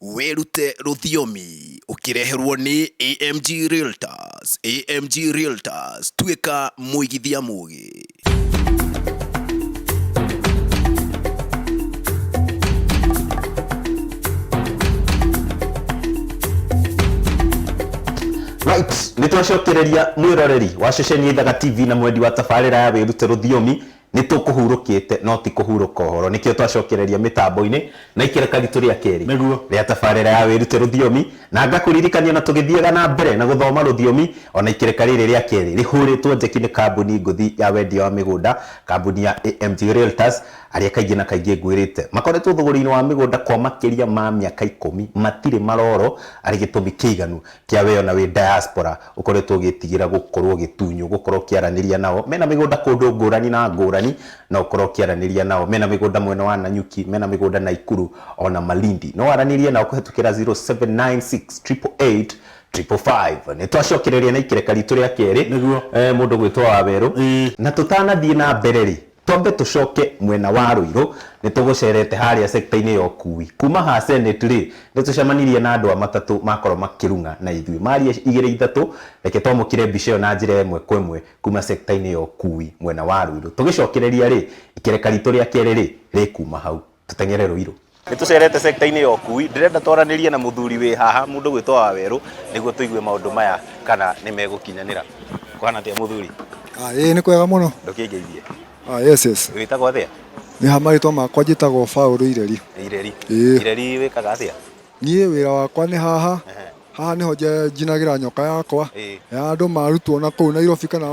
Wĩrute rũthiomi ũkĩreherwo nĩ AMG Realtors. AMG Realtors, tuĩka mũigithia mũgĩ. Right, nĩ twacokereria mwĩroreri wa ceceni ya Ithaga TV na mwendi wa tabarĩra ya wĩrute rũthiomi. Nĩ tũkũhurũkĩte no ti kũhurũka ũhoro. Nĩkĩo twacokereria mĩtambo-inĩ na ikereka ritũ rĩa kerĩ Nĩguo. rĩa tabarĩra ya Wĩrute Rũthiomi. Na ngakũririkania ona tũgĩthiaga na mbere na gũthoma rũthiomi, ona ikereka rĩrĩ rĩa kerĩ rĩhũrĩtwo njeki nĩ kambuni ngũthi ya wendia wa mĩgũnda, kambuni ya AMG Realtors, arĩa kaingĩ na kaingĩ ngwĩrĩte makoretwo thũgũrĩ-inĩ wa mĩgũnda kwa makĩria ma mĩaka ikũmi, matirĩ maroro arĩ gĩtũmi kĩiganu kĩa we ona wĩ diaspora ũkoretwo ũgĩtigĩra gũkorwo ũgĩtunywo gũkorwo ũkĩaranĩria nao. Mena mĩgũnda kũndũ ngũrani na ngũrani, no ũkorwo ũkĩaranĩria nao. Mena mĩgũnda mwena wa Nanyuki, mena mĩgũnda Naikuru ona Malindi. No waranĩrie nao kũhetũkĩra 0796 888 555. Nĩ twacokereria na ikereka ritũ rĩa kerĩ. Nĩguo. Eh, mũndũ gwĩtwo Wawerũ. Ĩĩ. Na tũtanathiĩ na mbere rĩ, Twambe tũcoke mwena wa Ruiru, nĩ tũgũcerete harĩa sector-inĩ ya ũkui. Kuma ha Senate rĩ, nĩ tũcemanirie na andũ a matatũ makorwo makĩrung'a na ithuĩ. Maria igĩrĩ ithatũ, reke twamũkĩre mbica ĩyo na njĩra ĩmwe kwa ĩmwe kuma sector-inĩ ya ũkui mwena wa Ruiru. Tũgĩcokereria rĩ, ikereka ritũ rĩa kerĩ rĩ, rĩkuma hau. Tũteng'ere Ruiru. Nĩ tũcerete sector-inĩ ya ũkui, ndĩrenda twaranĩrie na mũthuri wĩ haha, mũndũ ũgwĩtwo Wawerũ, nĩguo tũigue maũndũ maya kana nĩ megũkinyanĩra. Kũhana atĩa mũthuri? Ah, ĩĩ nĩ kwega mũno. Ndũkĩngeithie. Ah, yes, yes. Wĩtagwo atĩa? Nĩ ha marĩtwa makwa njĩtagwo Paũlũ Ireri. Ireri. Ĩĩ. Ireri wĩkaga atĩa? Niĩ wĩra wakwa nĩ haha. Haha nĩho njinagĩra nyoka yakwa. Ĩĩ. Ya andũ marutwo na kũu Nairobi kana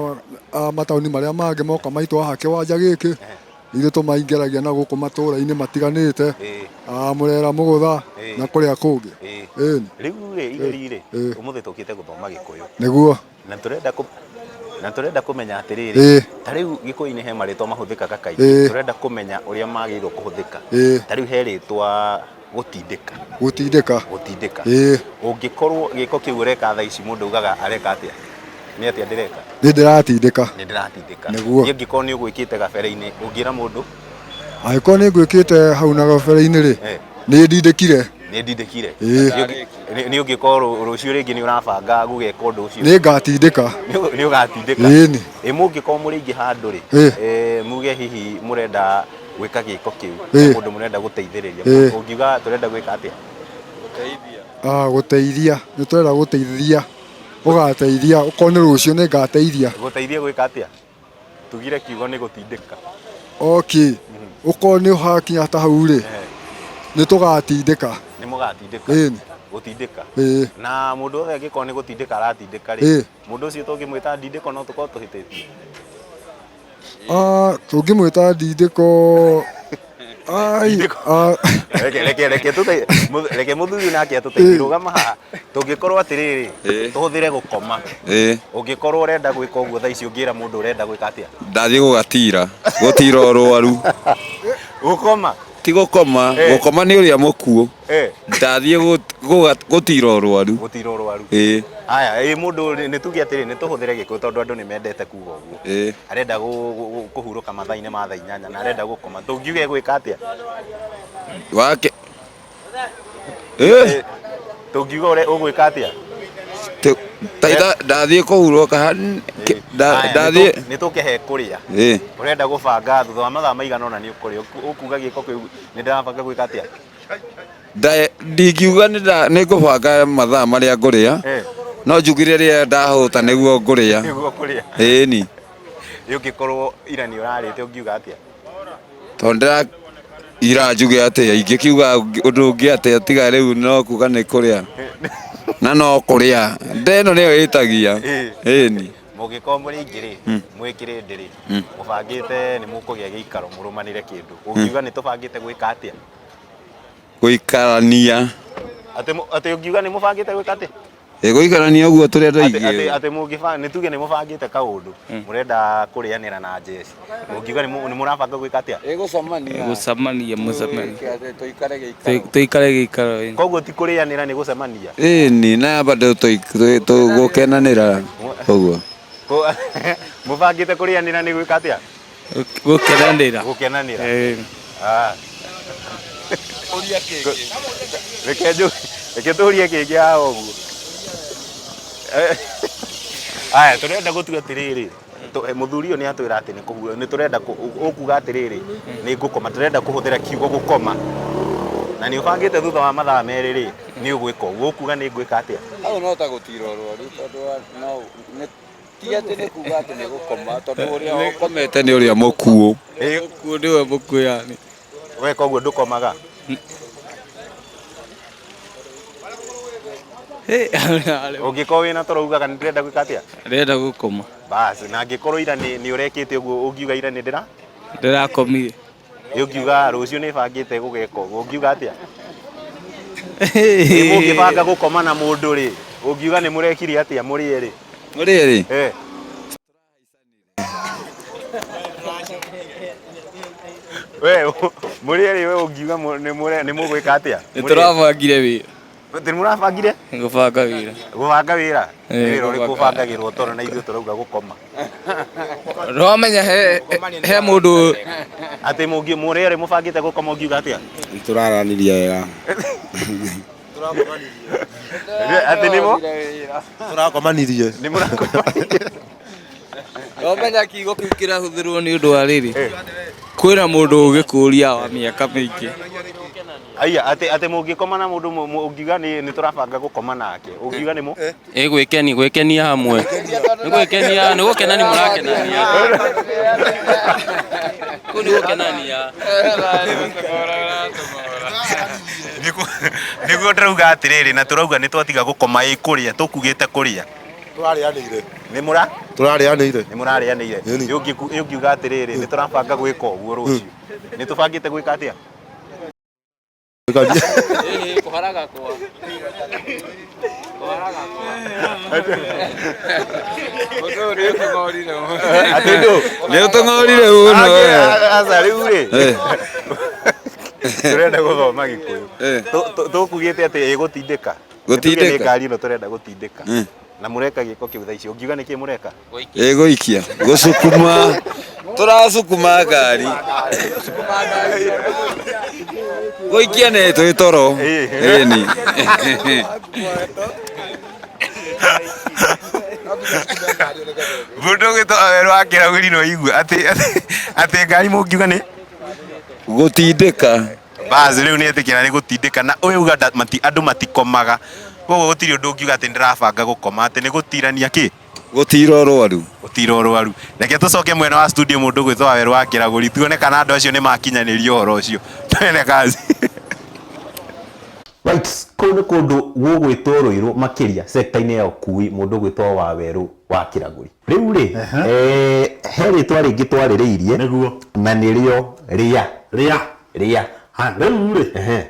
ah, mataũni marĩa mangĩ moka maitwo haha kĩwanja gĩkĩ. Ithuĩ tũmaingĩragia na gũkũ matũũra-inĩ matiganĩte. Ĩĩ. Ah, Mũrera Mũgũtha Ĩĩ. na kũrĩa kũngĩ. Ĩĩ. Ĩni. Rĩu rĩ, Ireri rĩ, Ĩĩ. ũmũthĩ tũkĩte gũthoma Gĩkũyũ. Nĩguo. Na tũrenda kũ na tũrenda kũmenya atĩrĩrĩ, Ĩĩ. ta rĩu Gĩkũyũ-inĩ he marĩtwa mahũthĩkaga kaingĩ, Ĩĩ. tũrenda kũmenya ũrĩa magĩrĩirwo kũhũthĩka. Ĩĩ. Ta rĩu he rĩtwa gũtindĩka. Gũtindĩka. Gũtindĩka. Ĩĩ. Ũngĩkorwo gĩko kĩu ũreka thaa ici mũndũ augaga areka atĩa? Nĩ atĩa ndĩreka? Nĩ ndĩratindĩka. Nĩ ndĩratindĩka. Nĩguo. Niĩ angĩkorwo nĩ ũgwĩkĩte gabere-inĩ, ũngĩra mũndũ? Angĩkorwo nĩ ngwĩkĩte hau na gabere-inĩ rĩ, Eh. nĩ ndindĩkire. Nĩ ndindĩkire. Ĩĩ. Nĩ ũngĩkorwo rũciũ rĩngĩ nĩ ũrabanga gũgeka ũndũ ũcio. Nĩ ngatindĩka. Nĩ ũgatindĩka. Ĩĩni. Ĩ mũngĩkorwo mũrĩ aingĩ handũ rĩ, Ĩĩ. eh, muge hihi mũrenda gwĩka gĩko kĩu, Ĩĩ. mũndũ mũrenda gũteithĩrĩria, Ĩĩ. ũngiuga tũrenda gwĩka atĩa? Ah, gũteithia. Nĩ tũrenda gũteithia. Ũgateithia. Okorwo nĩ rũciũ nĩ ngateithia. Gũteithia gwĩka atĩa? Tugire kiugo nĩ gũtindĩka. Okay. Okorwo nĩ hakinya ta hau rĩ, nĩ tũgatindĩka. Nĩ mũgatindĩka. Ĩni. Gũtindĩka. Ĩĩ. Na mũndũ wothe angĩkorwo nĩ gũtindĩka aratindĩka rĩ, Ĩĩ. mũndũ ũcio tũngĩmwĩta ndindĩko no tũkorwo tũhĩtĩtie? Ah, tũngĩmwĩta ndindĩko ai, ah, Reke reke reke tũte reke mũthuri nake atũteithie rũgama haha. Tũngĩkorwo atĩrĩrĩ, tũhũthĩre gũkoma. Ĩĩ. Ũngĩkorwo ũrenda gwĩka ũguo thaa ici ũngĩra mũndũ ũrenda gwĩka atĩa? Ndathiĩ gũgatira, gũtira ũrwaru. Gũkoma? Ti gũkoma, Eh. gũkoma nĩ ũrĩa mũkuũ. Eh. Ndathiĩ gũtira ũrwaru. Gũtira ũrwaru. Ĩĩ. Haya, ĩ mũndũ nĩ tuge atĩrĩ, nĩ tũhũthĩre Gĩkũyũ tondũ andũ nĩ mendete kuga ũguo. Ĩĩ. Arenda kũhurũka mathaa-inĩ ma thaa inyanya na arenda gũkoma. Tũngiuga egwĩka atĩa? Wake. Ĩĩ. Tũngiuga ũgwĩka atĩa? Ta itha ndathiĩ kũhurũka Haya, ndathiĩ. nĩ tũke he kũrĩa. Ĩĩ. Ũrenda gũbanga thutha wa mathaa maigana ũna nĩ ũkũrĩa. Ũkuga gĩko kĩu nĩ ndĩrabanga gwĩka atĩa? Ndingiuga nĩ ngũbanga mathaa marĩa ngũrĩa, no njugire rĩrĩa ndahũta nĩguo ngũrĩa. Nĩguo ũkũrĩa. Ĩĩni. Ĩ ũngĩkorwo ira nĩ ũrarĩte ũngiuga atĩa? Tondũ ndĩra ira njuge atĩa, ingĩkiuga ũndũ ũngĩ atĩa tiga rĩu no kuga nĩ kũrĩa. Na no kũrĩa. Nda ĩno nĩyo ĩtagia. Ĩĩni. Mũngĩkorwo mũrĩ aingĩ rĩ, mwĩ kĩrĩndĩ rĩ, mũbangĩte nĩ mũkũgĩa gĩikaro mũrũmanĩre kĩndũ. Ũngiuga nĩ tũbangĩte gwĩka atĩa? Gũikarania. Atĩ atĩ ũngiuga nĩ mũbangĩte gwĩka atĩa? Ĩ gũikarania ũguo tũrĩ andũ Atĩ aingĩ. atĩ atĩ mũngĩbanga nĩ tuge nĩ mũbangĩte kaũndũ mũrenda kũrĩanĩra na njeci. Ũngiuga nĩ nĩ mũrabanga gwĩka atĩa? Ĩ gũcemania. Gũcemania mũcemania. Tũikare gĩikaro. Tũikare gĩikaro. Ĩ. Koguo ti kũrĩanĩra nĩ gũcemania. Ĩni na bado tũgũkenanĩra ũguo. Mũbangĩte kũrĩanĩra nĩ gwĩka atĩa? Gũkenanĩra. Gũkenanĩra. Ĩĩ. Ah. Reke njũ reke tũrie kĩngĩ haha ũguo. Eh, Aya, tũrenda gũtua atĩrĩrĩ, mũthuri ũyũ nĩ atwĩra atĩ nĩ kũhu nĩ tũrenda ũkuga atĩrĩrĩ, nĩ ngũkoma, tũrenda kũhũthĩra kiugo gũkoma. Na nĩ ũbangĩte thutha wa mathaa merĩ rĩ, nĩ ũgwĩka ũguo, ũkuga nĩ ngwĩka atĩa? Hau no ta gũtira ũrwaru tondũ no nĩ ti atĩ nĩ kuga atĩ nĩ gũkoma tondũ ũrĩa ũkomete nĩ ũrĩa mũkuũ. Mũkuũ nĩwe mũkuũ yani. We koguo ndũkomaga? Ũngĩkorwo wĩna toro ugaga nĩ ndĩrenda gwĩka atĩa? Ndĩrenda gũkoma. Bas, na angĩkorwo ira nĩ nĩ ũrekĩte ũguo ũngiuga ira nĩ ndĩra? Ndĩrakomire. Ĩ ũngiuga rũciũ nĩ bangĩte gũgeka ũguo ũngiuga atĩa? Ĩ mũngĩbanga gũkoma na mũndũ rĩ, ũngiuga nĩ mũrekire atĩa mũrĩ erĩ? Mũrĩ erĩ? Eh. We mũrĩ erĩ we ũngiuga nĩ mũgwĩka atĩa? Nĩ tũrabangire wĩra. Nĩ mũrabangire? Gũbanga wĩra. Gũbanga wĩra? Eh, Wĩra ũrĩkũ gũbanga. ũbangagĩrwo toro na ithuĩ tũrauga gũkoma? Nĩwamenya he he mũndũ Atĩ mũngĩ mũrĩ erĩ mũbangĩte gũkoma ũngiuga atĩa? Tũraranĩria wega. Atĩ nĩmo? Tũrakomanirie. Nĩ mũrakomanirie. Wamenya kiugo kĩu kĩrahũthĩrwo nĩ ũndũ wa rĩrĩ kwĩna mũndũ ũgĩkũria wa mĩaka mĩingĩ. Aya, atĩ atĩ mũngĩkoma na mũndũ ũngiuga nĩ nĩ tũrabanga gũkoma nake. Ũngiuga nĩ mũ? Ĩ gwĩkenia gwĩkenia hamwe. Nĩ gwĩkenia nĩ gũkenani mũrakenania. Kũu nĩ gũkenania. Nĩguo ndĩrauga atĩrĩrĩ na tũrauga nĩ twatiga gũkoma ĩ kũrĩa tũkugĩte kũrĩa. Tũrarĩanĩire. Nĩ mũra? Tũrarĩanĩire. Nĩ mũrarĩanĩire. Ĩ ũngiuga atĩrĩrĩ nĩ tũrabanga gwĩka ũguo rũciũ. Nĩ tũbangĩte gwĩka atĩa? Kũharaga kwa. Kũharaga kwa. Atĩ ndũ? Nĩ ũtũng'orire mũno we. Aca rĩu rĩ. Eh. Tũrenda gũthoma Gĩkũyũ. Eh. Tũkugĩte atĩ ĩgũtindĩka. Gũtindĩka. Nĩ ngari ĩno tũrenda gũtindĩka. Eh. Na mũreka gĩko kĩu thaa ici. Ũngiuga nĩkĩ mũreka? Ĩgũikia gũcukuma tũracukuma ngari gũikia nĩ twĩ toro ĩni. Mũndũ ũgĩtwo Awerũ wa Kĩragũri no igua atĩ atĩ ngari mũngiuga nĩ gũtindĩka. Bas rĩu nĩ etĩkĩra nĩ gũtindĩka na ũyũ uga andũ matikomaga. Koguo gũtirĩ ũndũ ũngiuga atĩ ndĩrabanga gũkoma atĩ nĩ gũtirania kĩ? Gũtira ũrwaru. Gũtira ũrwaru. Reke tũcoke mwena wa studio mũndũ ũgwĩtwo Wawerũ wa Kĩragũri tuone kana andũ acio nĩ makinyanĩria ũhoro ũcio. Twende kazi. Right, kũu nĩ kũndũ gũgwĩtwo Rũirũ makĩria sector-inĩ ya ũkui mũndũ ũgwĩtwo Wawerũ wa Kĩragũri. Rĩu rĩ, he rĩtwa rĩngĩ twarĩrĩirie na nĩrĩo rĩa. Rĩa. Rĩa. Haya, rĩu rĩ,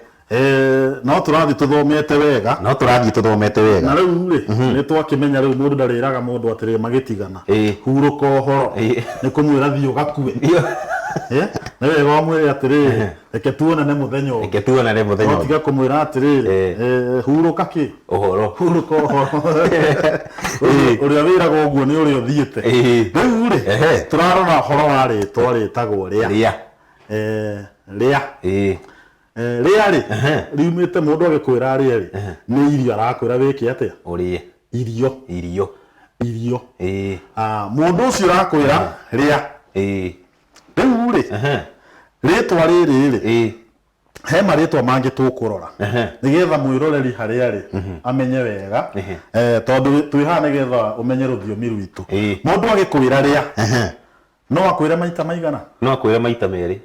no tũrathiĩ tũthomete wega. No tũrathiĩ tũthomete wega. Na rĩu rĩ, nĩ twakĩmenya rĩu mũndũ ndarĩraga mũndũ atĩrĩ magĩtigana. Hurũka ũhoro. Nĩ kũmwĩra thiĩ ũgakue. Nĩ wega ũmwĩre atĩrĩrĩ, reke tuonane mũthenya ũngĩ. Reke tuonane mũthenya No tiga kũmwĩra atĩrĩrĩ, hurũka kĩ? Ũhoro. Hurũka ũhoro. Ũrĩa wĩraga ũguo nĩ ũrĩa ũthiĩte. Rĩu rĩ, tũrarora ũhoro wa rĩtwa rĩtagwo rĩa. Rĩa. Rĩa. Rĩa rĩ, riumĩte mũndũ agĩkwĩra arĩe rĩ, nĩ irio arakwĩra wĩke atĩa? Ũrĩe. Irio. Irio. Irio. Mũndũ ũcio ũrakwĩra rĩa. Rĩu rĩ, rĩtwa rĩrĩ rĩ, he marĩtwa mangĩ tũkũrora nĩgetha mwĩroreri harĩa arĩ amenye wega, tondũ twĩ haha nĩgetha ũmenye rũthiomi rwitũ. Mũndũ agĩkwĩra rĩa, no akwĩre maita maigana? No akwĩre maita merĩ.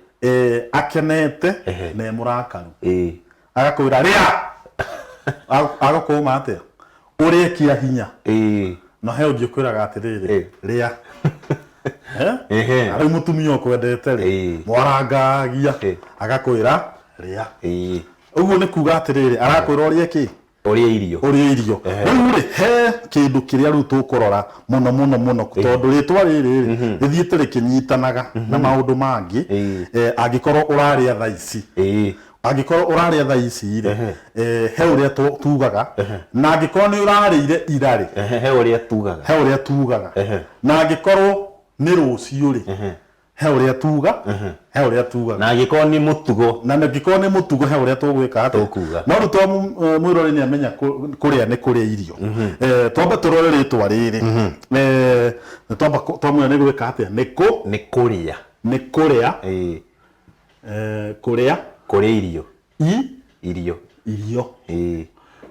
Akenete na e mũrakaru. Agakwĩra rĩa. Agũkũma atĩa? Ũrĩe kĩa hinya. Na he ũngĩ ũkwĩraga atĩrĩrĩ, rĩa. Rĩu mũtumia ũkwendete rĩ, mwarangagia agakwĩra rĩa. Ũguo nĩ kuga atĩrĩrĩ, arakwĩra ũrĩe kĩ? Ũrĩe irio. Ũrĩe irio. Rĩu rĩ, he kĩndũ kĩrĩa rĩu tũkũrora mũno mũno mũno, tondũ rĩtwa rĩrĩ rĩ, rĩthiĩte rĩkĩnyitanaga na maũndũ mangĩ. Angĩkorwo ũrarĩa thaa ici, angĩkorwo ũrarĩa thaa ici rĩ, he ũrĩa tugaga, na angĩkorwo nĩ ũrarĩire ira rĩ, he ũrĩa tugaga. He ũrĩa tugaga. Na angĩkorwo nĩ rũciũ rĩ, He ũrĩa tuga, he ũrĩa tugaga. Na angĩkorwo nĩ mũtugo. Na angĩkorwo nĩ mũtugo he ũrĩa tũgwĩka atĩa? Tũkuga. No rĩu to mwĩroreri nĩ amenya kũrĩa nĩ kũrĩa irio. Twambe tũrore rĩtwa rĩrĩ. Nĩ twamba twamwĩra nĩ gwĩka atĩa? Nĩ kũ? Nĩ kũrĩa. Nĩ kũrĩa. Kũrĩa. Kũrĩa irio. I? Irio. Irio.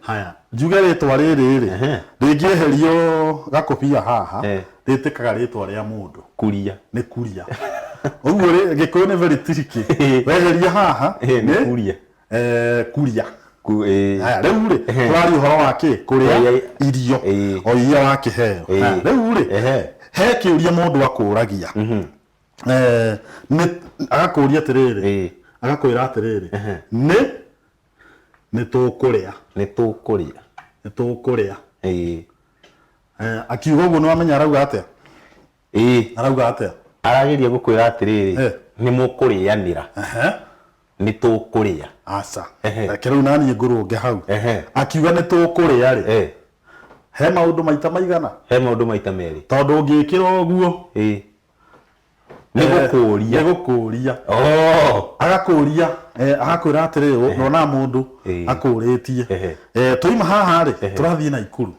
Haya, njuge rĩtwa rĩrĩ rĩ, rĩngĩeherio gakobia haha, rĩtĩkaga rĩtwa rĩa mũndũ. Kuria. Nĩ kuria. Ũguo rĩ, Gĩkũyũ nĩ very tricky. Weheria haha, Nĩ kuria. Kuria. Haya, rĩu rĩ, tũraria ũhoro wa kĩ? Kũrĩa irio. O iria wakĩheo. Haya, rĩu rĩ, he kĩũria mũndũ akũragia. Nĩ agakũria atĩrĩrĩ, agakwĩra atĩrĩrĩ, nĩ tũkũrĩa. Nĩ tũkũrĩa. Nĩ tũkũrĩa. Akiuga ũguo nĩ wamenya arauga atĩa? Arauga atĩa? Arageria gũkwĩra atĩrĩrĩ, nĩ mũkũrĩanĩra. Nĩ tũkũrĩa. Aca. Reke rĩu naniĩ ngũrũnge hau. Akiuga nĩ tũkũrĩa rĩ, he maũndũ maita maigana? He maũndũ maita merĩ. Tondũ ũngĩkĩra ũguo, Nĩ gũkũria. Nĩ gũkũria. Agakũria, agakwĩra atĩrĩrĩ, nona mũndũ akũrĩtie. Twaima haha rĩ, tũrathiĩ Naikuru.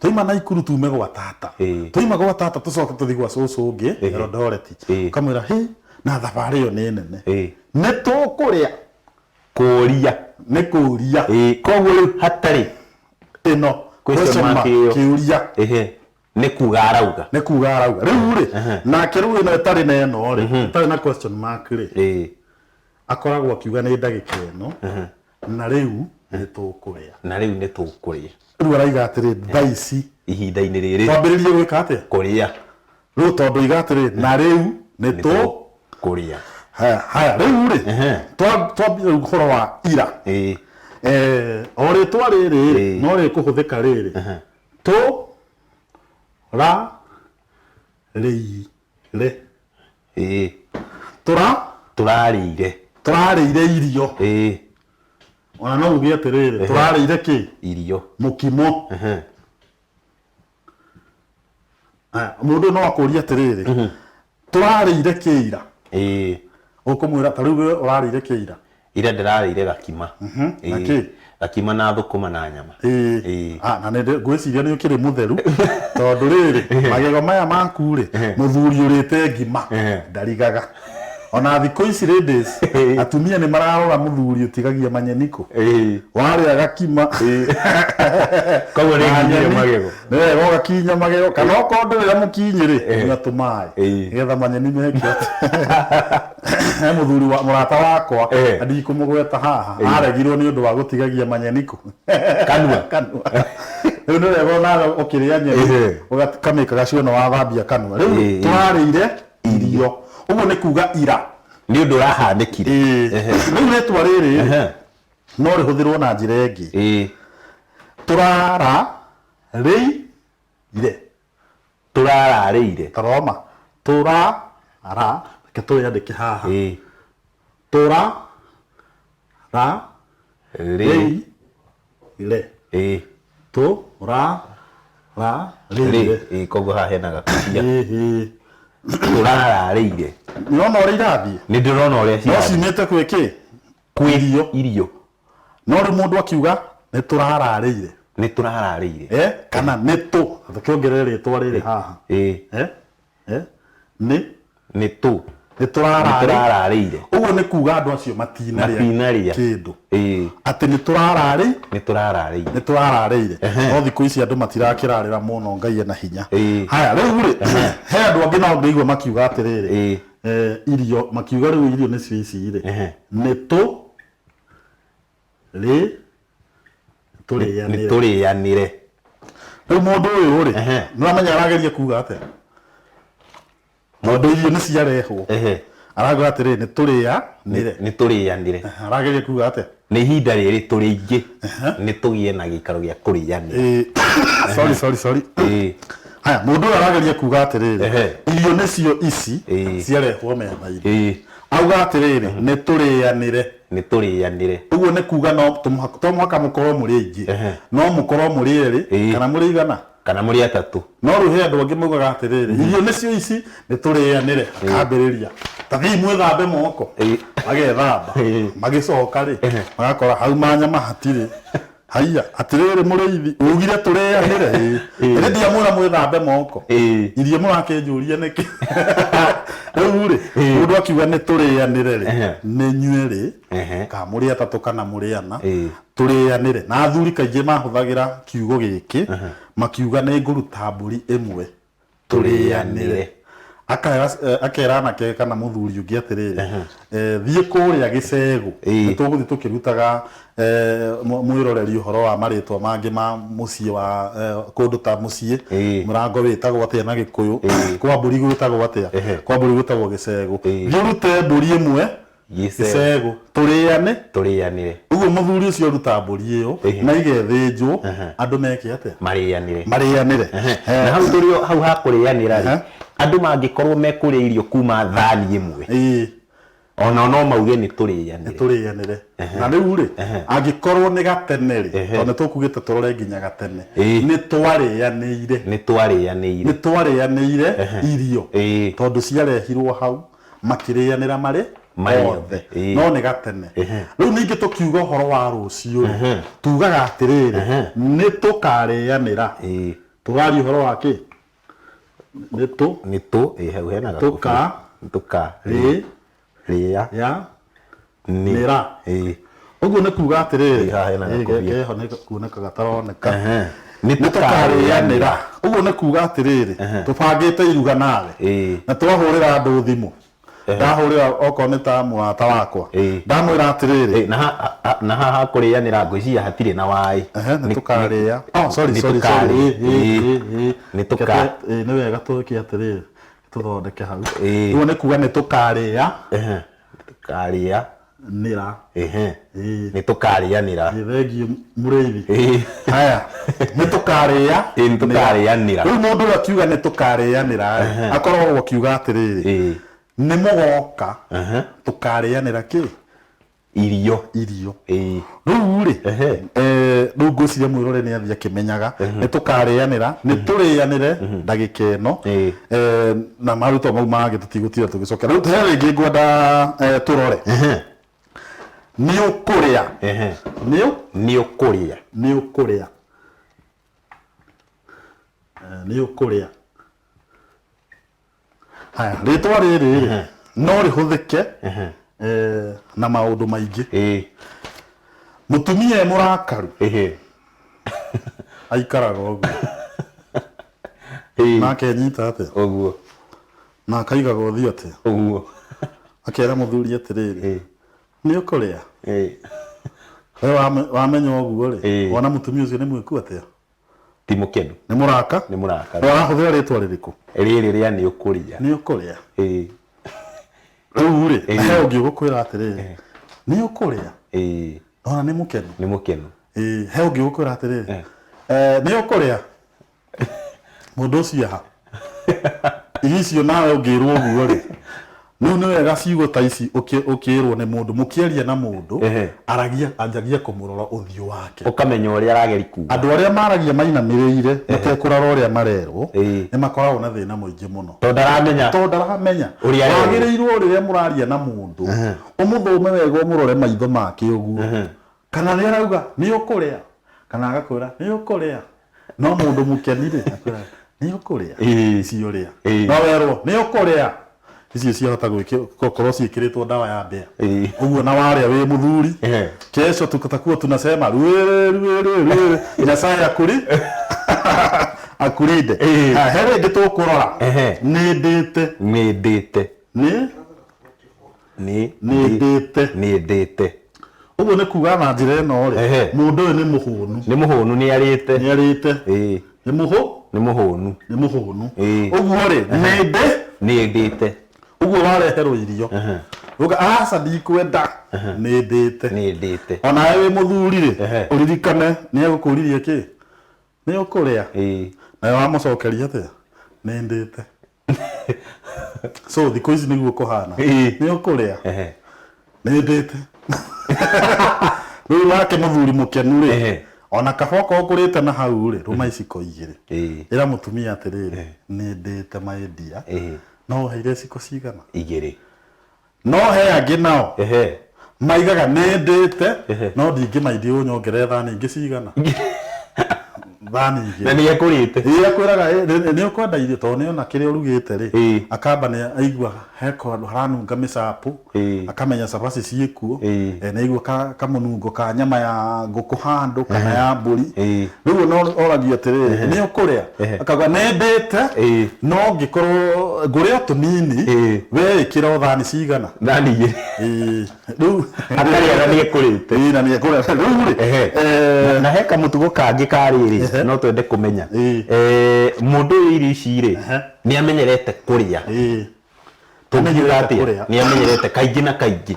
Twaima Naikuru tume gwa tata. Twaima gwa tata tũcoke tũthiĩ gwa cũcũ ũngĩ Eldoret. Ũkamwĩra hĩ, na thabarĩ ĩyo nĩ nene. Nĩ tũkũrĩa. Kũria. Nĩ kũria. Koguo rĩu hatarĩ ĩno question mark ĩyo. Kĩũria. Nĩ kuga arauga. Nĩ kuga arauga. Rĩu rĩ, nake rĩu ĩno ĩtarĩ na ĩno rĩ, ĩtarĩ na question mark rĩ, akoragwo akiuga nĩ ndagĩka ĩno, na rĩu nĩ tũkũrĩa. Na rĩu nĩ tũkũrĩa. Rĩu araiga atĩrĩ, thaa ici. Ihinda-inĩ rĩrĩ. Twambĩrĩrie gwĩka atĩa? Kũrĩa. Rĩu tondũ oiga atĩrĩ, na rĩu nĩ tũkũrĩa. Haya, haya, rĩu rĩ, twambie rĩu ũhoro wa ira. O rĩtwa rĩrĩ rĩ, no rĩkũhũthĩka rĩrĩ. Tũ ra rĩ re. Tũra? Tũrarĩire. Tũrarĩire irio. Ona no uge atĩrĩrĩ, tũrarĩire kĩ? Irio. Mũkimo. Aya, mũndũ no akũrie atĩrĩrĩ, tũrarĩire kĩ ira? Ũkũmwĩra ta rĩu we ũrarĩire kĩ ira? Ira ndĩrarĩire gakima. Na kĩ? Gakima na thũkũma na nyama. Na nĩ ngwĩciria nĩ ũkĩrĩ mũtheru, tondũ rĩrĩ, magego maya maku rĩ, mũthuri ũrĩte ngima, ndarigaga. Ona thikũ ici ladies, atumia nĩ mararora mũthuri ũtigagia manyeni kũ. Warĩa gakima. Koguo nĩ Na nginyire nyeni. magego. Nĩ wega ũgakinya magego, kana okorwo ndũrĩ na mũkinyi rĩ, nyua tũmaĩ, nĩgetha manyeni meke atĩ. He mũthuri wa mũrata wakwa, ndikũmũgweta haha, aregirwo nĩ ũndũ wa gũtigagia manyeni kũ. Kanua. Kanua. Rĩu nĩ wega onawe ũkĩrĩa nyeni, ũkamĩkaga sure nĩ wathambia kanua. Rĩu tũrarĩire irio. Ũguo nĩ kuga ira. Nĩ ũndũ ũrahanĩkire. Rĩu rĩtwa rĩrĩ no rĩhũthĩrwo na njĩra ĩngĩ. Tũrararĩire. Tũrararĩire. Taroma. Tũrara, reke tũrĩandĩke haha. Tũrararĩire. Tũrararĩire. Koguo haha hena gakobia. Tũrararĩire. Nĩwona ũrĩa irathiĩ? Nĩ ndĩrona ũrĩa No cirathiĩ. ciumĩte kwĩ kĩ? Kwĩ irio. Irio. No rĩu mũndũ akiuga nĩ tũrararĩire. Nĩ tũrararĩire. Kana nĩ tũ. Tũkĩongerere rĩtwa rĩrĩ haha. Nĩ? Nĩ tũ. Nĩ tũrararĩire. Nĩ tũrararĩire. Ũguo nĩ kuga andũ acio matinarĩa Matinarĩa. kĩndũ. Atĩ nĩ tũrararĩ? Nĩ tũrararĩire. Nĩ tũrararĩire. No thikũ ici andũ matirakĩrarĩra mũno, Ngai ena hinya. Haya, rĩu rĩ, he andũ angĩ nao ndĩigua makiuga atĩrĩrĩ, irio, makiuga rĩu irio nĩcio ici rĩ, nĩ tũ rĩ tũrĩanĩre. Nĩ tũrĩanĩre. Rĩu mũndũ ũyũ rĩ, nĩ wamenya arageria kuga atĩa? Tondũ irio nĩ ciarehwo. Arauga atĩrĩrĩ, nĩ tũrĩanĩre. Nĩ tũrĩanĩre. Arageria kuga atĩa? Nĩ ihinda rĩrĩ tũrĩ aingĩ, nĩ tũgĩe na gĩikaro gĩa kũrĩanĩra. Sorry, sorry, sorry. Haya, mũndũ ũyũ arageria kuga atĩrĩrĩ, irio nĩcio ici ciarehwo metha-inĩ. Auga atĩrĩrĩ, nĩ tũrĩanĩre. Nĩ tũrĩanĩre. Ũguo nĩ kuga no to mũhaka mũkorwo mũrĩ aingĩ. No mũkorwo mũrĩ erĩ, kana mũrĩ igana. Kana mũrĩ atatũ. No rĩu he andũ angĩ maugaga atĩrĩrĩ, irio nĩcio ici, nĩ tũrĩanĩre. Akambĩrĩria. Ta thiĩi mwĩthambe moko. Magethamba. Magĩcoka rĩ, magakora hau ma nyama hatirĩ. Haiya, atĩrĩrĩ mũrĩithi, ugire tũrĩanĩre. Ĩĩ. Ĩndĩ ndiamwĩra mwĩthambe moko. Irio mũrakĩnjũria nĩkĩ? Rĩu rĩ, mũndũ akiuga nĩ tũrĩanĩre rĩ, nĩ inyuĩ rĩ, kana mũrĩ atatũ kana mũrĩ ana, tũrĩanĩre. Na athuri kaingĩ mahũthagĩra kiugo gĩkĩ makiuga nĩ ngũruta mbũri ĩmwe tũrĩanĩre. Akera akera anake kana mũthuri ũngĩ atĩrĩrĩ, thiĩ kũrĩa gĩcegũ, nĩ tũgũthiĩ tũkĩrutaga mwĩroreri ũhoro wa marĩtwa mangĩ ma mũciĩ wa kũndũ ta mũciĩ, mũrango wĩtagwo atĩa na Gĩkũyũ, kwa mbũri gwĩtagwo atĩa, kwa mbũri gwĩtagwo gĩcegũ. Thiĩ ũrute mbũri ĩmwe gĩcegũ tũrĩane. Tũrĩanĩre. Ũguo mũthuri ũcio aruta mbũri ĩyo na igethĩnjwo, andũ meke atĩa? Marĩanĩre. Marĩanĩre. Na hau tũrĩ o hau ha kũrĩanĩra rĩ, andũ mangĩkorwo mekũrĩa irio kuma thani ĩmwe, onao no mauge nĩ tũrĩanĩre. Nĩ tũrĩanĩre. Na rĩu rĩ, angĩkorwo nĩ gatene rĩ, tondũ nĩ tũkugĩte tũrore nginya gatene, nĩ twarĩanĩire. Nĩ twarĩanĩire. Nĩ twarĩanĩire irio, tondũ ciarehirwo hau makĩrĩanĩra marĩ Marĩ othe. No nĩ gatene. Rĩu ningĩ tũkiuga ũhoro wa rũciũ rĩ, tugaga atĩrĩrĩ, nĩ tũkarĩanĩra. Tũraria ũhoro wa kĩ? Nĩ tũ. Nĩ tũ, ĩ hau hena gakũbĩ. Tũka. Tũka. Rĩ. Rĩa. Ya. Nĩ. Nĩra. Ũguo nĩ kuga atĩrĩrĩ, Haha hena gakũbia. keho nĩ kuoneka gataroneka. Nĩ Nĩ tũkarĩanĩra. Ũguo nĩ kuga atĩrĩrĩ, tũbangĩte iruga nawe na twahũrĩra andũ thimũ, ndahũrĩra okorwo nĩ ta mũrata wakwa, ndamwĩra atĩrĩrĩ, Na haha kũrĩanĩra ngwĩciria hatirĩ na waĩ. Nĩ tũkarĩa. Oh, sorry, Nĩ sorry, tũkarĩ. sorry. Nĩ tũka. Nĩ wega tũke atĩrĩrĩ, tũthondeke hau. Ũguo nĩ kuga nĩ tũkarĩa. Tũkarĩa. Nĩra. Nĩ tũkarĩanĩra. Thengiũ mũrĩithi. Haya, nĩ tũkarĩa. Nĩ tũkarĩanĩra. Rĩu mũndũ ũrĩa akiuga nĩ tũkarĩanĩra rĩ, akoragwo akiuga atĩrĩrĩ, nĩ mũgoka tũkarĩanĩra kĩ? Irio. Irio. Rĩu rĩ, rĩu ngwĩciria mwĩrore nĩ athiĩ akĩmenyaga, nĩ tũkarĩanĩra, nĩ tũrĩanĩre ndagĩka ĩno, na marutwo mau mangĩ tũtigũtinda tũgĩcokera. Rĩu he rĩngĩ ngwenda tũrore. Nĩ ũkũrĩa. Nĩ Nĩ ũkũrĩa. Nĩ ũkũrĩa. Nĩ ũkũrĩa. Haya, rĩtwa rĩrĩ rĩ, no rĩhũthĩke na maũndũ maingĩ. Mũtumia e mũrakaru aikaraga ũguo, na akenyita atĩa? Ũguo. Na akaigaga ũthiũ atĩa? Ũguo. Akera mũthuri atĩrĩrĩ, nĩ ũkũrĩa? We wamenya ũguo rĩ, wona mũtumia ũcio nĩ mwĩku atĩa? Ti mũkenu. Nĩ mũraka? Nĩ mũrakaru. Ũrahũthĩra rĩtwa rĩrĩkũ? Rĩrĩ rĩa nĩ ũkũrĩa. Nĩ ũkũrĩa. Rĩu rĩ, he ũngĩ ũgũkwĩra atĩrĩrĩ, nĩ ũkũrĩa? Ona nĩ mũkenu. Nĩ mũkenu. He ũngĩ ũgũkwĩra atĩrĩrĩ, nĩ ũkũrĩa? Mũndũ ũcio ha? Irio icio nawe ũngĩrwo ũguo rĩ, rĩu nĩ wega ciugo ta ici ũkĩrwo nĩ mũndũ, mũkĩaria na mũndũ, aragia, anjagia kũmũrora ũthiũ wake. Ũkamenya ũrĩa arageri kuga. Andũ arĩa maragia mainamĩrĩire, matekũrora ũrĩa marerwo, nĩ makoragwo na thĩna mũingĩ mũno. Tondũ ndaramenya. Tondũ ndaramenya. Ũrĩa arerwo. Wagĩrĩirwo rĩrĩa mũraria na mũndũ, ũmũthome wega ũmũrore maitho make ũguo. Kana nĩ arauga nĩ ũkũrĩa, kana agakwĩra nĩ ũkũrĩa. No mũndũ mũkeni rĩ, akwĩra nĩ ũkũrĩa, icio rĩa. No werwo nĩ ũkũrĩa, icio ciahota gũkorwo ciĩkĩrĩtwo ndawa ya mbĩa. Ũguo na warĩa wĩ mũthuri, kesho tutakuwa tunasema rwĩrĩ rwĩrĩ rwĩrĩ, Nyasaye akuri akurinde. He rĩngĩ tũkũrora, nĩ ndĩte. Nĩ ndĩte. Nĩ? Nĩ Nĩ ndĩte. Nĩ ndĩte. Ũguo nĩ kuga na njĩra ĩno rĩ, mũndũ ũyũ nĩ mũhũnu. Nĩ mũhũnu, nĩ arĩte. Nĩ arĩte. Nĩ mũhũ? Nĩ mũhũnu. Nĩ mũhũnu. Ũguo rĩ, nĩ ndĩ? Nĩ ndĩte. Ũguo wareherwo irio. Uga aca ndikwenda, nĩ ndĩte. Nĩ ndĩte. Onawe wĩ mũthuri rĩ, ũririkane nĩ egũkũririe kĩ? Nĩ ũkũrĩa? Nawe wamũcokeria atĩa? Nĩ ndĩte. So thikũ ici nĩguo kũhana. Nĩ ũkũrĩa? Nĩ ndĩte. Rĩu nake mũthuri mũkenu rĩ, ona kaba okorwo ũkũrĩte na hau rĩ, rũma iciko igĩrĩ. Ĩra mũtumia atĩrĩrĩ, nĩ ndĩte my dear. No ũheire iciko cigana? Igĩrĩ. No he angĩ nao maigaga nĩ ndĩte no ndingĩmaindi ũnyongerere thani ingĩ cigana, thani igĩrĩ. Na nĩ ekũrĩte. Ĩĩ, akwĩraga, "Ĩ, nĩ ũkwenda irio tondũ nĩ ona kĩrĩa ũrugĩte rĩ, akamba nĩ aigua he kũndũ haranunga mĩcapu, akamenya cabaci ciĩkuo, nĩ aigua kamũnungo ka nyama ya ngũkũ handũ kana ya mbũri. Rĩu no oragio atĩrĩrĩ, nĩ ũkũrĩa? Akauga nĩ ndĩte, no ngĩkorwo ngũrĩa o tũnini, we ĩkĩra o thani cigana? Thani igĩrĩ. Ĩĩ, rĩu Akarĩa na nĩ ekũrĩte. Ĩĩ, na nĩ ekũrĩa. Rĩu rĩ, Na he kamũtugo kangĩ ka rĩrĩ, no twende kũmenya. Mũndũ ũyũ irio ici rĩ, nĩ amenyerete kũrĩa. Tũngiuga Amenyerete atĩa? kũrĩa. Nĩ amenyerete kaingĩ na kaingĩ.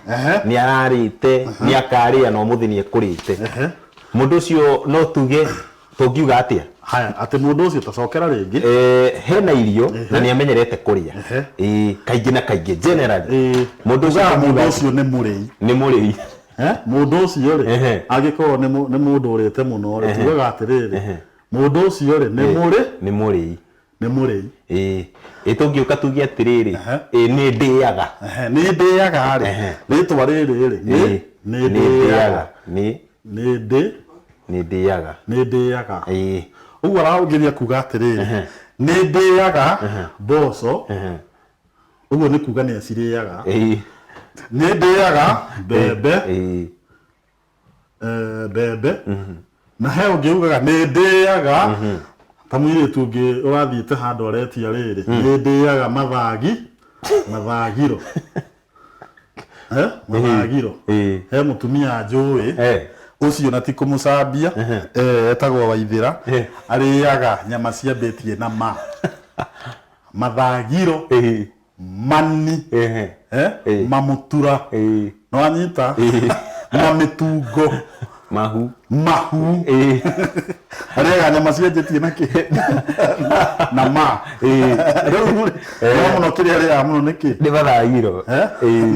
Nĩ ararĩte, nĩ akarĩa na ũmũthĩ nĩ ekũrĩte. Mũndũ ũcio no tuge, tũngiuga atĩa? Haya, atĩ mũndũ ũcio tacokera rĩngĩ. Hena irio na nĩ amenyerete kũrĩa. Ĩĩ, kaingĩ na kaingĩ generally. Mũndũ ũcio Tugaga mũndũ tũngiuga ũcio nĩ mũrĩi. Nĩ mũrĩi. Mũndũ ũcio rĩ, angĩkorwo nĩ mũndũ ũrĩte mũno rĩ, tugaga atĩrĩrĩ, mũndũ ũcio rĩ, nĩ mũrĩ? Nĩ mũrĩi. Nĩ mũrĩi. Ĩĩ. Ĩ tũngĩũka tuge atĩrĩrĩ, ĩ nĩ ndĩaga. Nĩ ndĩaga rĩ, rĩtwa rĩrĩ rĩ, nĩ Nĩ ndĩaga. Nĩ nĩ ndĩ nĩ ndĩaga. Nĩ ndĩaga. Ĩĩ. Ũguo arageria kuga atĩrĩrĩ, nĩ ndĩaga mboco, ũguo nĩ kuga nĩ acirĩaga. Nĩ ndĩaga mbembe, mbembe, na he ũngĩ ugaga nĩ ndĩaga, ta mũirĩtu ũngĩ ũrathiĩte handũ aretia rĩrĩ, nĩ ndĩaga mathagi, mathagiro. Mathagiro. He mũtumia njũĩ, ũcio na ti kũmũcambia, etagwo Waithĩra, arĩaga nyama ciambĩtie na ma. Mathagiro, mani, mamũtura, nĩwanyita? Na mĩtungo. Mahu. Mahu. Arĩaga nyama cianjĩtie na kĩ? Na ma. Rĩu rĩ, no mũno kĩrĩa arĩaga mũno nĩ kĩ? Nĩ mathagiro.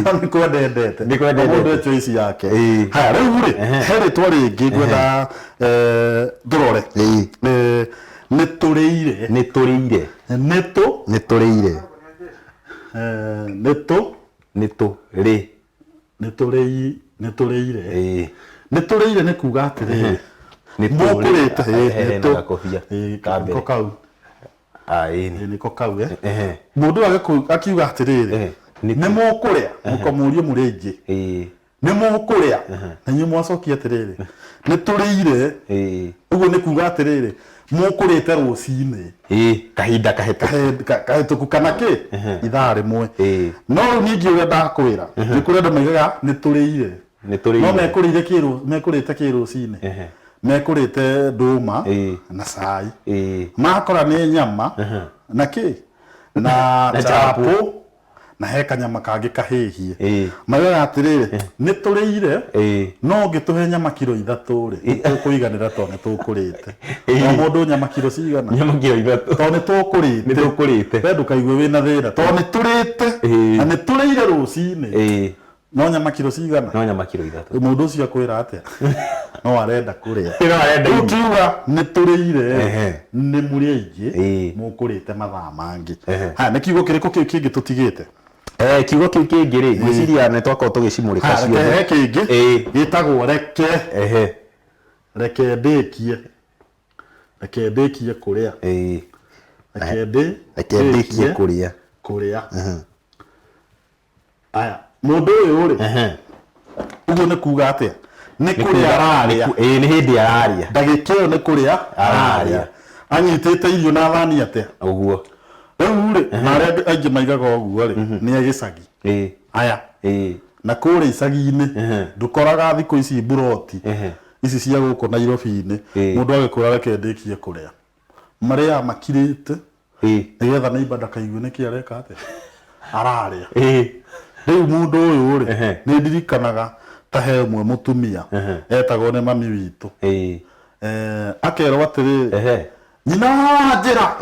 No nĩ kwenda endete. Nĩ kwenda endete. Mũndũ e choice yake. Haya, rĩu rĩ, he rĩtwa rĩngĩ ngwenda tũrore. Nĩ tũrĩire. Nĩ tũrĩire. Nĩ tũ. Nĩ tũrĩire. Nĩ tũ. Nĩ tũrĩ. Nĩ tũrĩi, nĩ tũrĩire. Nĩ tũrĩire nĩ kuga atĩrĩrĩ, Nĩ mũkũrĩte, He nĩ tũ. na gakobia ka mbere. Nĩko kau. Ĩĩ. Nĩko kau, eh. Mũndũ ũyũ akiuga atĩrĩrĩ, nĩ mũkũrĩa, mũkamũrie mũrĩ aingĩ. Nĩ mũkũrĩa, na inyuĩ mwacokia atĩrĩrĩ, nĩ tũrĩire. Ũguo nĩ kuga atĩrĩrĩ, mũkũrĩte rũcinĩ. Kahinda kahĩtũku. Kahĩtũku kana kĩ? Ithaa rĩmwe. No rĩu ningĩ ũrĩa ndakwĩra, nĩ kũrĩ andũ maigaga nĩ tũrĩire. Nĩ tũrĩire. No mekũrĩire kĩ mekũrĩte kĩ rũcinĩ? Mekũrĩte ndũma na cai. Makora nĩ nyama na kĩ? Na Na chapo. chapo. Na he kanyama kangĩ kahĩhie. Maigaga atĩrĩrĩ, nĩ tũrĩire, no ũngĩtũhe nyama kiro ithatũ rĩ, tũkũiganĩra tondũ nĩ tũkũrĩte. O mũndũ nyama kiro cigana? Nyama kiro ithatũ. Tondũ nĩ tũkũrĩte. Nĩ tũkũrĩte. We ndũkaigue wĩna thĩna tondũ nĩ tũrĩte na nĩ tũrĩire rũcinĩ. No nyama kiro cigana? No nyama kiro ithatũ. Mũndũ ũcio akwĩra atĩa? No arenda kũrĩa. No arenda Rĩu irio. kiuga nĩ tũrĩire, nĩ mũrĩ aingĩ, mũkũrĩte mathaa mangĩ. Haya, nĩ kiugo kĩrĩkũ kĩu kĩngĩ tũtigĩte? Kiugo kĩu kĩngĩ rĩ, ngwĩciria nĩ twakorwo tũgĩcimũrĩka Haya, reke ciothe. he kĩngĩ gĩtagwo reke. Reke ndĩkie. Reke ndĩkie kũrĩa. Reke ndĩ Reke ndĩkie kũrĩa. Kũrĩa. Aya, mũndũ ũyũ rĩ, ũguo nĩ kuga atĩa? Nĩ kũrĩa ararĩa. Ĩĩ, nĩ hĩndĩ ararĩa. Ndagĩka ĩyo nĩ kũrĩa ararĩa. Anyitĩte irio na thani atĩa? Ũguo. Rĩu rĩ, na arĩa aingĩ maigaga ũguo rĩ, nĩ a gĩcagi. Aya. Na kũrĩa icagi-inĩ, ndũkoraga thikũ ici mburoti ici cia gũkũ Nairobi-inĩ, mũndũ agĩkũra reke ndĩkie kũrĩa. Marĩaga makirĩte, nĩgetha neighbor ndakaigue nĩkĩ areka atĩa, ararĩa. Rĩu mũndũ ũyũ rĩ, nĩ ndirikanaga ta he ũmwe mũtumia etagwo nĩ mami witũ. Akerwo atĩrĩrĩ, nyina wa njĩra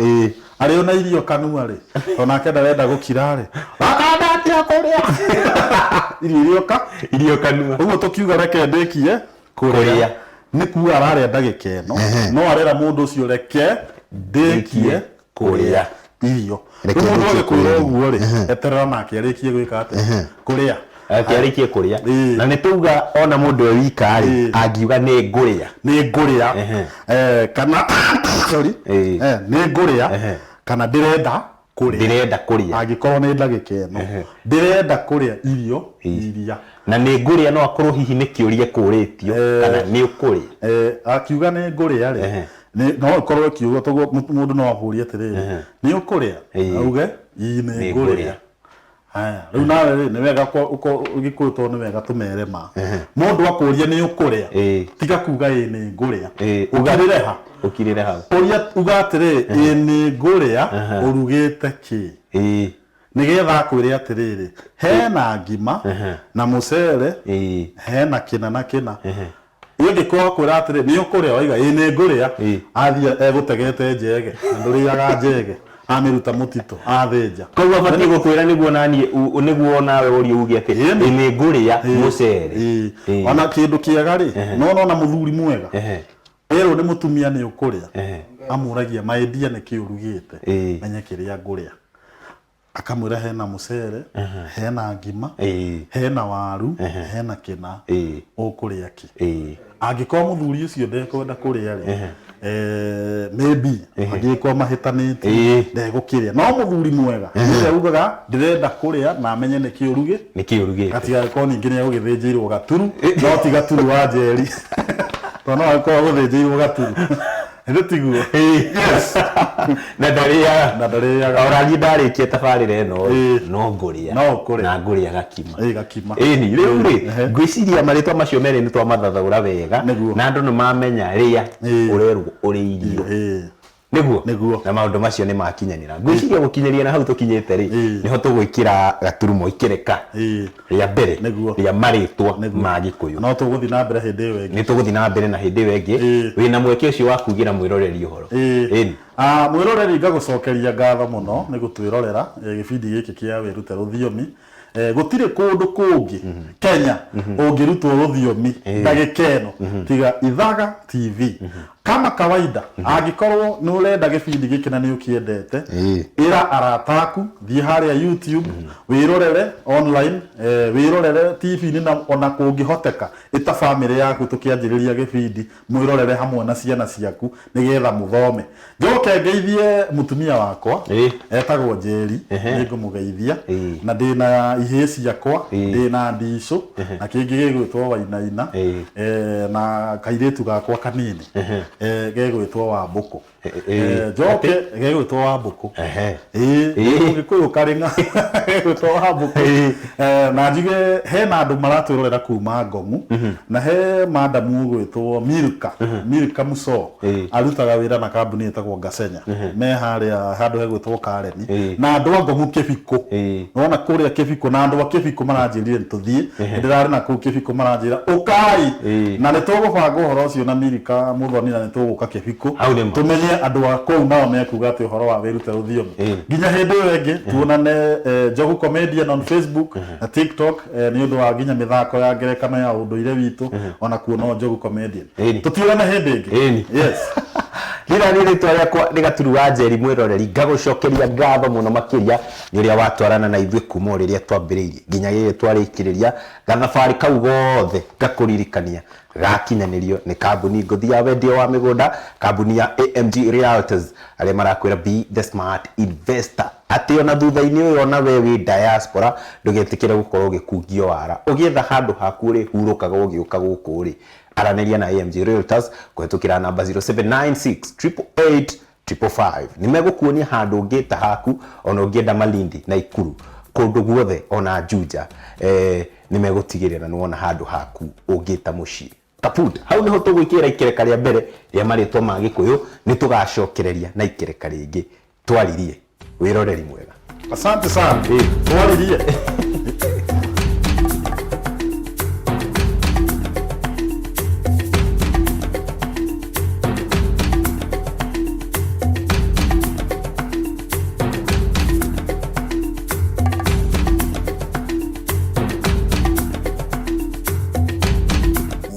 arĩ ona irio kanua rĩ, onake ndarenda gũkira rĩ, akandatia kũrĩa irio irio ka irio kanua. Ũguo tũkiuga reke ndĩkie kũrĩa nĩ kuga ararĩa ndagĩka ĩno, no arera mũndũ ũcio reke ndĩkie kũrĩa. Irio. Reke Rĩu mũndũ ndĩkie agĩkwĩra kũrĩa. ũguo rĩ, eterera nake arĩkie gwĩka atĩa? Kũrĩa. Akĩarĩkie kũrĩa. Na nĩ tauga ona mũndũ e wika rĩ, angiuga nĩ ngũrĩa. Nĩ ngũrĩa. Kana sorry. Nĩ ngũrĩa kana ndĩrenda kũrĩa. Ndĩrenda kũrĩa. Angĩkorwo nĩ ndagĩka ĩno. Ndĩrenda kũrĩa irio iria. Na nĩ ngũrĩa no akorwo hihi nĩ kĩũria kũrĩtio kana nĩ ũkũrĩa. Akiuga nĩ ngũrĩa rĩ, no ĩkorwo ĩkiuga toguo mũndũ no akũrie atĩrĩrĩ, nĩ ũkũrĩa? Auge ii nĩ ngũrĩa. Haya, rĩu nawe rĩ, nĩ wega Gĩkũyũ tondũ nĩ wega tũmere ma. Mũndũ akũria nĩ ũkũrĩa, tiga kuga ĩ nĩ ngũrĩa. Ũkirĩre ha? Ũkirĩre hau. Ũria uga atĩrĩrĩ, ĩ nĩ ngũrĩa, ũrugĩte kĩ? Nĩgetha akwĩre atĩrĩrĩ, hena ngima na mũcere, hena kĩna na kĩna. Ũngĩkorwo akwĩra atĩrĩ nĩ ũkũrĩa, waiga ĩ nĩ ngũrĩa, athiĩ egũtegete njege, na ndũrĩaga njege, amĩruta mũtitũ, athĩnja. Koguo abatiĩ gũkwĩra nĩguo naniĩ nĩguo nawe ũrie uge atĩ ĩ nĩ ngũrĩa mũcere. Ona kĩndũ kĩega rĩ, no nona mũthuri mwega, erwo nĩ mũtumia nĩ ũkũrĩa, amũragia maendia nĩkĩ ũrugĩte, menye kĩrĩa ngũrĩa. Akamwĩra hena mũcere, hena ngima, hena waru, hena kĩna, ũkũrĩa kĩ? Angĩkorwo mũthuri ũcio ndekwenda kũrĩa rĩ, maybe angĩkorwo mahĩtanĩtie ndegũkĩrĩa. No mũthuri mwega nĩwe ugaga ndĩrenda kũrĩa na amenye nĩkĩ ũrugĩ, Nĩkĩ ũrugĩte. Gatigagĩkorwo ningĩ nĩ egũgĩthĩnjĩirwo gaturu, no ti gaturu wa Njeri. Tondũ no agĩkorwo agũthĩnjĩirwo gaturu. Ĩndĩ tiguo. Yes. Na ndarĩaga. Na ndarĩaga. Ona niĩ ndarĩkia tabarĩra ĩno rĩ, no ngũrĩa. No ũkũrĩa. Na ngũrĩa gakima. Gakima. Ĩni, rĩu rĩ, ngwĩciria marĩtwa macio merĩ nĩ twamathathaũra wega. Na andũ nĩ mamenya rĩa ũrerwo ũrĩ irio. Nĩguo? Nĩguo. Na maũndũ macio nĩ makinyanĩra. Ngwĩciria gũkinyĩria na hau tũkinyĩte rĩ, nĩho tũgwĩkĩra gaturumo ikereka rĩa mbere rĩa marĩtwa ma Gĩkũyũ. No tũgũthiĩ na mbere hĩndĩ ĩyo ĩngĩ. Nĩ tũgũthiĩ na mbere na hĩndĩ ĩyo ĩngĩ. Wĩna mweke ũcio wa kugĩra mwĩroreri ũhoro. Ĩni. Mwĩroreri ngagũcokeria ngatho mũno nĩ gũtwĩrorera gĩbindi gĩkĩ kĩa Wĩrute Rũthiomi. Gũtirĩ kũndũ kũngĩ Kenya ũngĩrutwo rũthiomi ndagĩka ĩno tiga Ithaga TV. Kama kawaida, angĩkorwo nĩ ũrenda gĩbindi gĩkĩ na nĩ ũkĩendete, ĩra arata aku, thiĩ harĩa YouTube, wĩrorere online, wĩrorere TV-inĩ na ona kũngĩhoteka, ĩta bamĩrĩ yaku tũkĩanjĩrĩria gĩbindi, mwĩrorere hamwe na ciana ciaku nĩgetha mũthome. Njoke ngeithie mũtumia wakwa, etagwo Njeri, nĩngũmũgeithia, na ndĩna ihĩĩ ciakwa, ndĩna ndicũ, na kĩngĩ gĩgwĩtwo Wainaina, na kairĩtu gakwa kanini, gegwĩtwo Wambũkũ. Njoke gegwĩtwo Wambũkũ. Mũgĩkũyũ karĩng'a gegwĩtwo Wambũkũ. Na njuge hena andũ maratwĩrorera kuma Ngong'u, na he madamu ũgwĩtwo Milka, Milka Muso, arutaga wĩra na kambuni ĩtagwo Ngasenya, me harĩa handũ hegwĩtwo Kareni, na andũ a Ngong'u Kĩbikũ. Nĩwona kũrĩa Kĩbikũ, na andũ a Kĩbikũ maranjĩrire nĩtũthiĩ, ndĩrarĩ na kũu Kĩbikũ maranjĩra ũkai, na nĩtũgũbanga ũhoro ũcio na Milka Muthoni, na nĩtũgũka Kĩbikũ tũmenye andũ a kũu nao mekuga atĩ ũhoro wa Wĩrute Rũthiomi. Nginya hĩndĩ ĩyo ĩngĩ tuonane Njogu Comedian on Facebook na TikTok, nĩ ũndũ wa nginya mĩthako ya ngerekano ya ũndũire witũ, ona kuo no Njogu Comedian. Tũtiũrane hĩndĩ ĩngĩ. Yes. Rĩrĩa nĩ rĩtwa rĩakwa nĩ Gaturu wa Njeri mwĩroreri, ngagũcokeria ngatho mũno makĩria nĩ ũrĩa watwarana na ithuĩ kuma o rĩrĩa twambĩrĩirie nginya rĩrĩa twarĩkĩrĩria gathabarĩ kau gothe. Ngakũririkania gakinyanĩrio nĩ kambuni ngũthi ya wendia wa mĩgũnda, kambuni ya AMG Realtors, arĩa marakwĩra be the smart investor, atĩ ona thutha-inĩ ũyũ ona we wĩ diaspora ndũgetĩkĩre gũkorwo ũgĩkungio wara ũgĩetha handũ haku ũrĩhurũkaga ũgĩũka gũkũ rĩ, aranĩria na AMG Realtors kũhetũkĩra namba 0796 888 555. Nĩ megũkuonia handũ ũngĩta haku, ona ũngĩenda Malindi na Ikuru, kũndũ guothe ona Juja, nĩ megũtigĩrĩra nĩ wona handũ haku ũngĩta mũciĩ. Kaput, hau nĩho tũgwĩkĩra ikereka rĩa mbere rĩa marĩtwa ma Gĩkũyũ, nĩ tũgacokereria na ikereka rĩngĩ. Twaririe, wĩroreri mwega. Asante sana. Twaririe.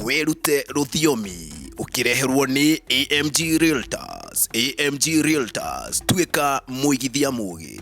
Wĩrute rũthiomi ũkĩreherwo nĩ AMG Realtors. Realtors, AMG Realtors, tuĩka mũigithia mũgĩ.